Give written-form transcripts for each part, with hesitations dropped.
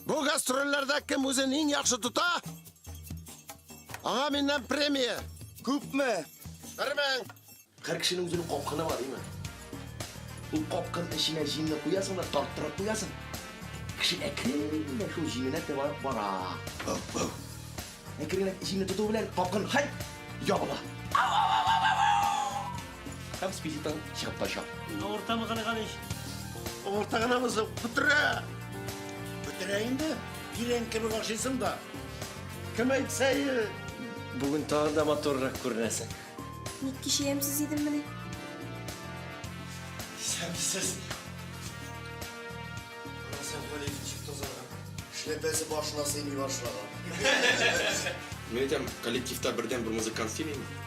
Бу гастрольләрдә кем үзен иң яхшы тота, аңа миннән премия. Күпме? 1000. Һәр кешенең үзенең капкыны бар, димме? Ул капкын эченә җимне куясың да тарттырып куясың. Кеше әкрен генә шул җименә таба бара. Әкрен генә җимне тоту белән капкын хай ябыла. Һәм списоктан чыгып та оча. Авыртамы, Гали Галич? Авырта гынамы соң? Бетерә! Бетерә инде. Пирән кебек ашыйсың да. Кем әйтсә, Бүген тагын да матуррак күренәсең. Ник кичә ямьсез идеммени? Исәнмесез. Рамазан Галиев ничек тазарган? Эшләпәсе башына сыймый башлаган. Мин әйтәм, коллективта бердәнбер музыкант син инде.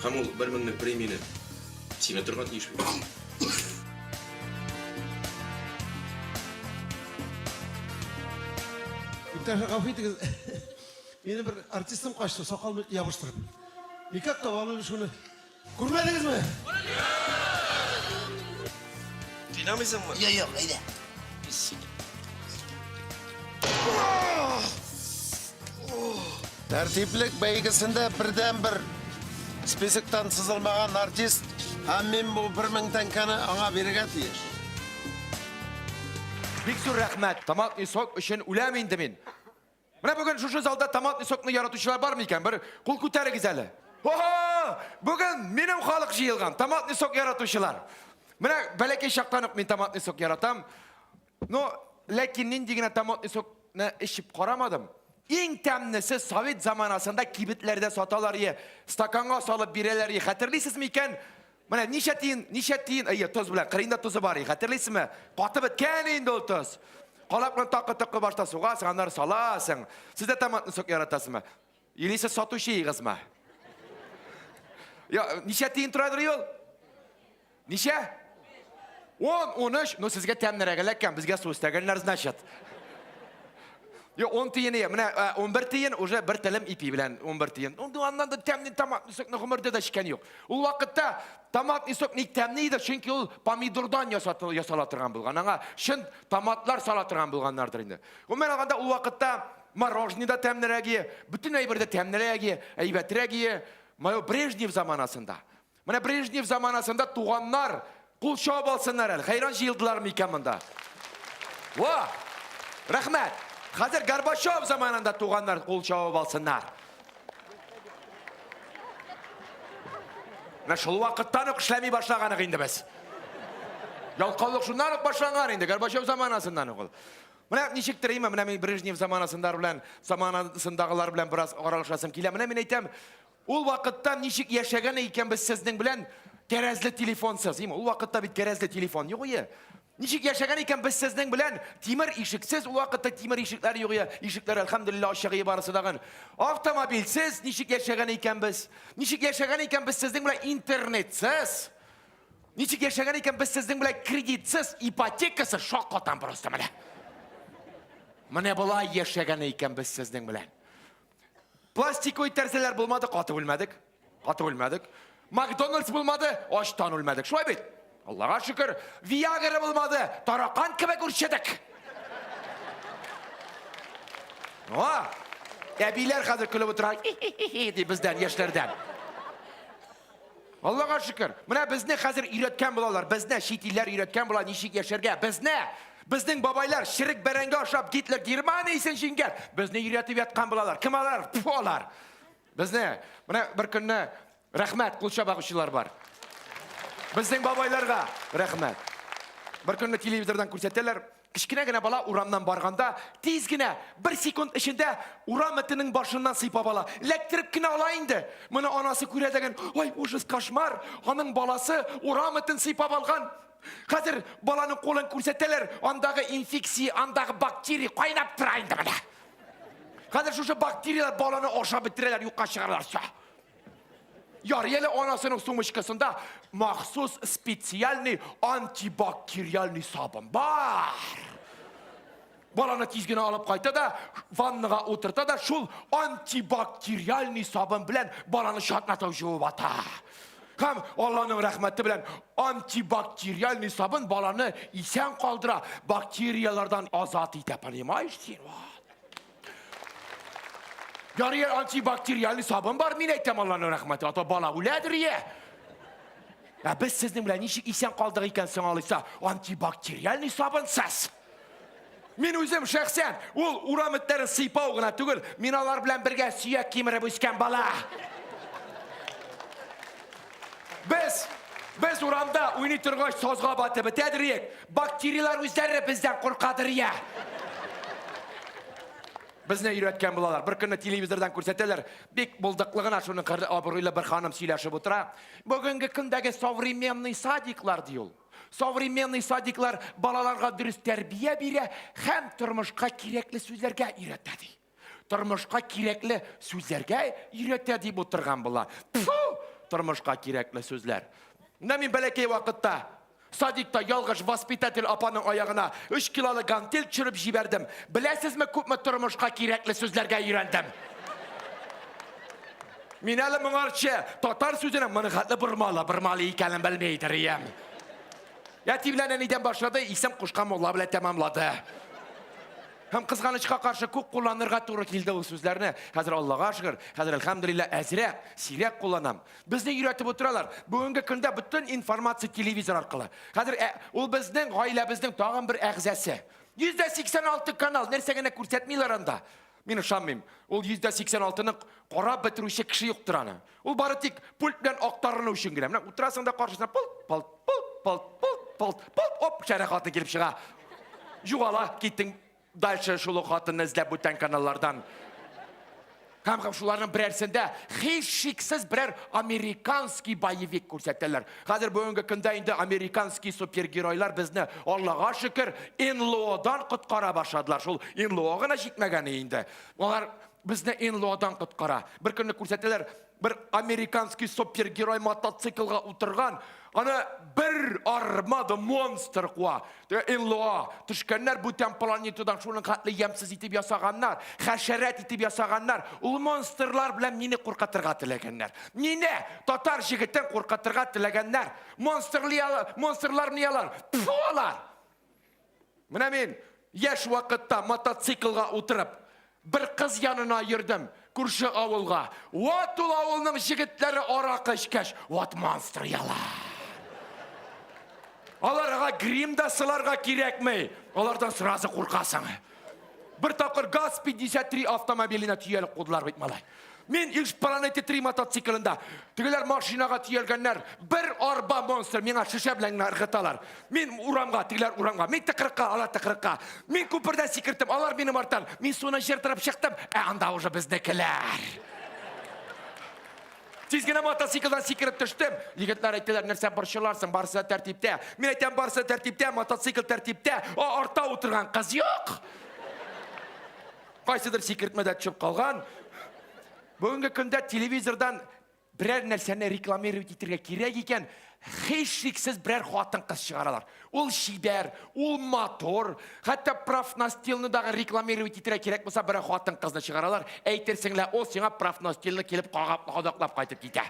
Һәм ул бер меңлек премияне син отырга тиеш бит. Иптәшләр, гафу итегез. Минем бер артистым качты, сакал мыек ябыштырып. Никак таба алмыйм шуны. Күрмәдегезме? Кыйнамыйсыңмы? Юк, юк, әйдә. Тәртиплек бәйгесендә бердәнбер списоктан сызылмаган артист һәм мин бу 1000 тәңкәне аңа бирергә тиеш. Бик зур рәхмәт. Томатный сок өчен үләм инде мин. Менә бүген шушы залда томатный сокны яратучылар бар микән? Бер кул күтәрегез әле. Ого! Бүген минем халык җыелган, томатный сок яратучылар. Менә бәләкәй чактан ук мин томатный сок яратам. Но ләкин нинди генә томатный сокны эчеп карамадым. Иң тәмлесе совет заманасында кибетләрдә саталар е, стаканга салып бирәләр е. Хәтерлисез микән? Менә ничә тиен, ничә тиен, әйе, тоз белән, кырыенда тозы бар, хәтерлисезме? Катып беткән инде ул тоз. Калак белән такы-токы башта сугасың, аннары саласың. Сез дә томатный сок яратасызмы? Или сез сатучы егызмы? Я, ничә тиен торадыр ул? Ничә? 10, 13, ну сезгә тәмнерәк эләккән, безгә су өстәгәннәр, значит. Юк, 10 тиен ия. Менә 11 тиен уже бер телем ипи белән 11 тиен. Ну, аннан да тәмле томатный сокны гомердә дә эчкән юк. Ул вакытта томатный сок ник тәмле иде? Чөнки ул помидордан ясала торган булган. Аңа чын томатлар сала торган булганнардыр инде. Гомумән алганда, ул вакытта мороженое да тәмлерәк ие, бөтен әйбер дә тәмлерәк ие, әйбәтрәк ие. Мое Брежнев заманасында. Менә Брежнев заманасында туганнар кул чабып алсыннар әле. Хәйран җыелдылар микән монда? Во! Рәхмәт. Хәзер Горбачев заманында туганнар кул чабып алсыннар. Менә шул вакыттан ук эшләми башлаганык инде без. Ялкаулык шуннан ук башланган инде, Горбачев заманасыннан ук ул. Менә ничектер имә, менә мин Брежнев заманасындар белән, заманасындагылар белән бераз аралашасым килә. Менә мин әйтәм, Ул вакытта ничек яшәгән икән без сезнең белән кәрәзле телефонсыз? Им, ул вакытта бит кәрәзле телефон юк ие. Ничек яшәгән икән без сезнең белән тимер ишексез? Ул вакытта тимер ишекләр юк ие. Ишекләр, әлхәмдүлилләһ, ачык ие барысы дагын. Автомобильсез ничек яшәгән икән без? Ничек яшәгән икән без сезнең белән интернетсыз? Ничек яшәгән икән без сезнең белән кредитсыз, ипотекасыз? Шаккатам просто менә. Менә болай яшәгән икән без сезнең белән. Пластиковый тәрәзәләр булмады, каты үлмәдек. Каты үлмәдек. Макдональдс булмады, ачтан үлмәдек. Шулай бит? Аллага шөкер, Виагра булмады, таракан кебек үрчедек. О, әбиләр хәзер көлеп утыра, ди бездән, яшьләрдән. Аллага шөкер. Менә безне хәзер өйрәткән булалар. Безне чит илләр өйрәткән була ничек яшәргә. Безне, безнең бабайлар черек бәрәңге ашап Гитлер Германиясен җиңгән. Безне өйрәтеп яткан булалар. Кем алар? Тфу алар. Безне, менә бер көнне рәхмәт, кул чабагучылар бар. Безнең бабайларга рәхмәт. Бер көнне телевизордан күрсәтәләр, Кечкенә генә бала урамнан барганда, тиз генә, бер секунд эчендә урам этенең башыннан сыйпап ала. Эләктереп кенә ала инде. Моны анасы күрә дәген, ой, ужас, кошмар, аның баласы урам этен сыйпап алган. Хәзер баланың кулын күрсәтәләр, андагы инфекция, андагы бактерия кайнап тора инде менә. Хәзер шушы бактерияләр баланы ашап бетерәләр, юкка чыгаралар. Всё. Ярый әле анасының сумочкасында махсус специальный антибактериальный сабын бар. Баланы тиз генә алып кайта да, ваннага утырта да, шул антибактериальный сабын белән баланы чатнатып жуып ата. Һәм Алланың рәхмәте белән антибактериальный сабын баланы исән калдыра, бактерияләрдән азат итә, понимаешь син? Ярый антибактериальный сабын бар, мин әйтәм Алланың рәхмәте, ата бала үләдер я. Ә без сезнең белән ничек исән калдык икән соң алайса, антибактериальный сабынсыз? Мин үзем шәхсән ул урам этләрен сыйпау гына түгел, мин алар белән бергә сөяк кимереп үскән бала. Без без урамда уйный торгач сазга батып бетәдер идек. Бактерияләр үзләре бездән куркадыр я. Безне өйрәткән булалар. Бер көнне телевизордан күрсәтәләр. Бик булдыклы гына шуның кадәр абруйлы бер ханым сөйләшеп утыра. Бүгенге көндәге современный садиклар ди ул. Современный садиклар балаларга дөрес тәрбия бирә һәм тормышка кирәкле сүзләргә өйрәтә ди. Тормышка кирәкле сүзләргә өйрәтә дип утырган була. Тфу! Тормышка кирәкле сүзләр. Менә мин бәләкәй вакытта садикта ялгыш воспитатель апаның аягына 3 килолы гантель төшереп җибәрдем. Беләсезме, күпме тормышка кирәкле сүзләргә өйрәндем? Мин әле моңарчы татар сүзенең моны хәтле бормалы, бормалы икәнен белми идем. Әти белән әнидән башлады, исем кушкан мулла белән тәмамлады. Һәм кызганычка каршы күп кулланырга туры килде ул сүзләрне. Хәзер Аллага шөкер, хәзер әлхәмдүлилләһ әзрәк, сирәк кулланам. Безне өйрәтеп утыралар. Бүгенге көндә бөтен информация телевизор аркылы. Хәзер ә, ул безнең гаиләбезнең тагын бер әгъзасы. 186 канал, нәрсә генә күрсәтмиләр анда. Мин ышанмыйм. Ул 186-ны карап бетерүче кеше юктыр аны. Ул бары тик пульт белән актарыну өчен генә. Менә утырасың да каршысына пулт, пулт, пулт, пулт, пулт, пулт, пулт, оп, шәрә хатын килеп чыга. Югала, киттең дальше шул ук хатынны эзләп бүтән каналлардан. Һәм һәм шуларның берәрсендә һичшиксез берәр американский боевик күрсәтәләр. Хәзер бүгенге көндә инде американский супергеройлар безне, Аллага шөкер, НЛОдан коткара башладылар. Шул НЛО гына җитмәгән инде. Алар безне НЛОдан коткара. Бер көнне күрсәтәләр, бер американский супергерой мотоциклга утырган, аны бер армада монстр куа. НЛО төшкәннәр бүтән планетадан шуның хәтле ямьсез итеп ясаганнар, хәшәрәт итеп ясаганнар. Ул монстрлар белән мине куркытырга теләгәннәр. Мине, татар җегетен куркытырга теләгәннәр. Монстрлар, монстрлар ни алар? Тфу алар! Менә мин яшь вакытта мотоциклга утырып, бер кыз янына йөрдем, күрше авылга. Вот ул авылның җегетләре аракы эчкәч, вот монстр яла. Аларга грим да сыларга кирәкми. Алардан сразу куркасың. Бер тапкыр ГАЗ-53 автомобиленә төялеп кудылар бит, малай. Мин Иж Планете 3 мотоциклында. Тегеләр машинага төялгәннәр. Бер арба монстр миңа шешә белән генә ыргыталар. Мин урамга, тегеләр урамга. Мин тыкрыкка, алар тыкрыкка. Мин күпердән сикертем, алар минем арттан. Мин суны җыртырып чыктым, ә анда уже безнекеләр. Тиз генә мотоциклдан сикереп төштем. Егетләр әйттеләр, нәрсә борчыларсың, барысы да тәртиптә. Мин әйтәм, барысы да тәртиптә, мотоцикл тәртиптә. Ә артта утырган кыз юк. Кайсыдыр сикертмәдә төшеп калган. Бүгенге көндә телевизордан берәр нәрсәне рекламировать итәргә кирәк икән, һичшиксез берәр хатын-кыз чыгаралар. Ул чибәр, ул матур. Хәтта профнастилны дагы рекламировать итәргә кирәк булса, берәр хатын-кызны чыгаралар. Әйтерсең лә, ул сиңа профнастилны килеп кагап, кадаклап кайтып китә.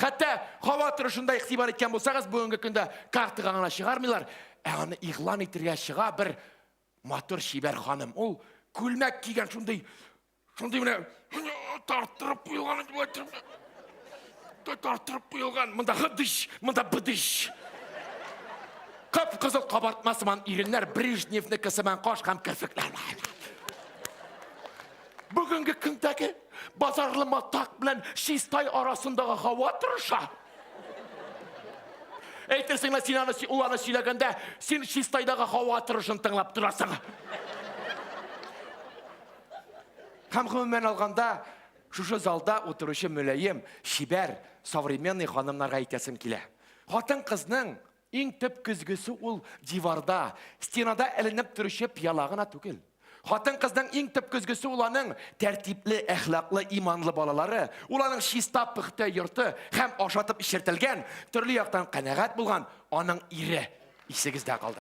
Хәтта һава торышында игътибар иткән булсагыз, бүгенге көндә картага гына чыгармыйлар, ә аны игълан итәргә чыга бер матур чибәр ханым. Ул күлмәк кигән шундый Шундый менә тарттырып куелган, тарттырып куелган. Монда гыдыш, монда быдыш. Кып-кызыл кабартма сыман иреннәр, Брежневнеке сыман каш һәм керфекләр. Бүгенге көндәге Базарлы Матак белән Чистай арасындагы һава торышы. Әйтерсең лә син аны, ул аны сөйләгәндә, син Чистайдагы һава торышын тыңлап торасың. Һәм гомумән алганда, шушы залда утыручы мөлаем, чибәр, современный ханымнарга әйтәсем килә. Хатын-кызның иң төп көзгесе ул диварда, стенада эленеп торучы пыяла гына түгел. Хатын-кызның иң төп көзгесе ул аның тәртипле, әхлаклы, иманлы балалары, ул аның чиста, пөхтә йорты һәм ашатып эчертелгән, төрле яктан канәгать булган аның ире. Исегездә калды.